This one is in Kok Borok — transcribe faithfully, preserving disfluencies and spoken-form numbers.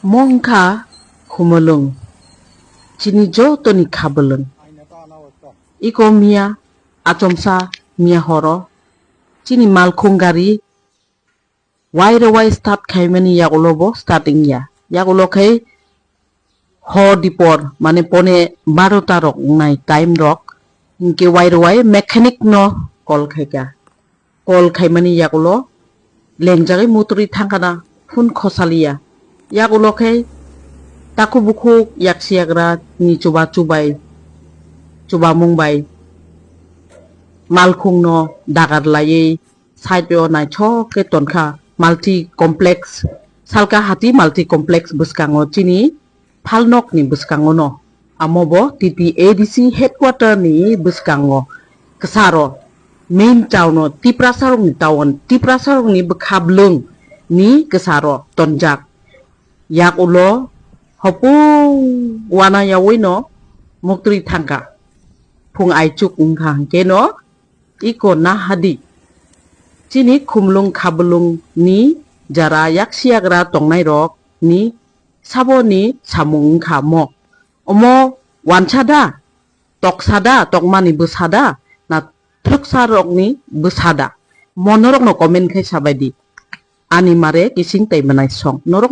Omo wngkha Khumulwng, chini jotoni khabwlwng. Iko miya, achomsa miya horo, chini malkhung gari waire wai start khaimani yagulo bo start wngya. Yagulo khai hor dipor, mane pone barota rok wngnai time rok, hinkhe waire wai mechanic no call khaikha. Call khaimani yagulo lengjagwi mutri thangkhana phone khosaliya. Yagulo khe takhuk bukhuk yaksi yagra ni chuba chubai, chubamung bai malkhung no dagar laiwi side o naithok khe tonkha multi complex, Salka Hati multi complex bwskango chini phalnokni bwskango no. Amo bo T T A D C headquarter ni bwskango kwcharo main town o Tiprasa rokni town, Tiprasa rokni bwkha bwlwng ni kwcharo tonjak. Yak ulo hopung wana yaui no muktwi thangkha. Phung aichuk wngkha hwnkhe no iko nahadi. Chini Khumulwng Khabwlwng ni jara yaksi yagra tongnai rok ni sabo ni samung wngkha mo. Omo wansa da, toksa da, tokmani bwsa da, na thwksa rokni bwsa da? Mo norokno comment khai sabaidi. Ani mare kising tei mwnai song. Norok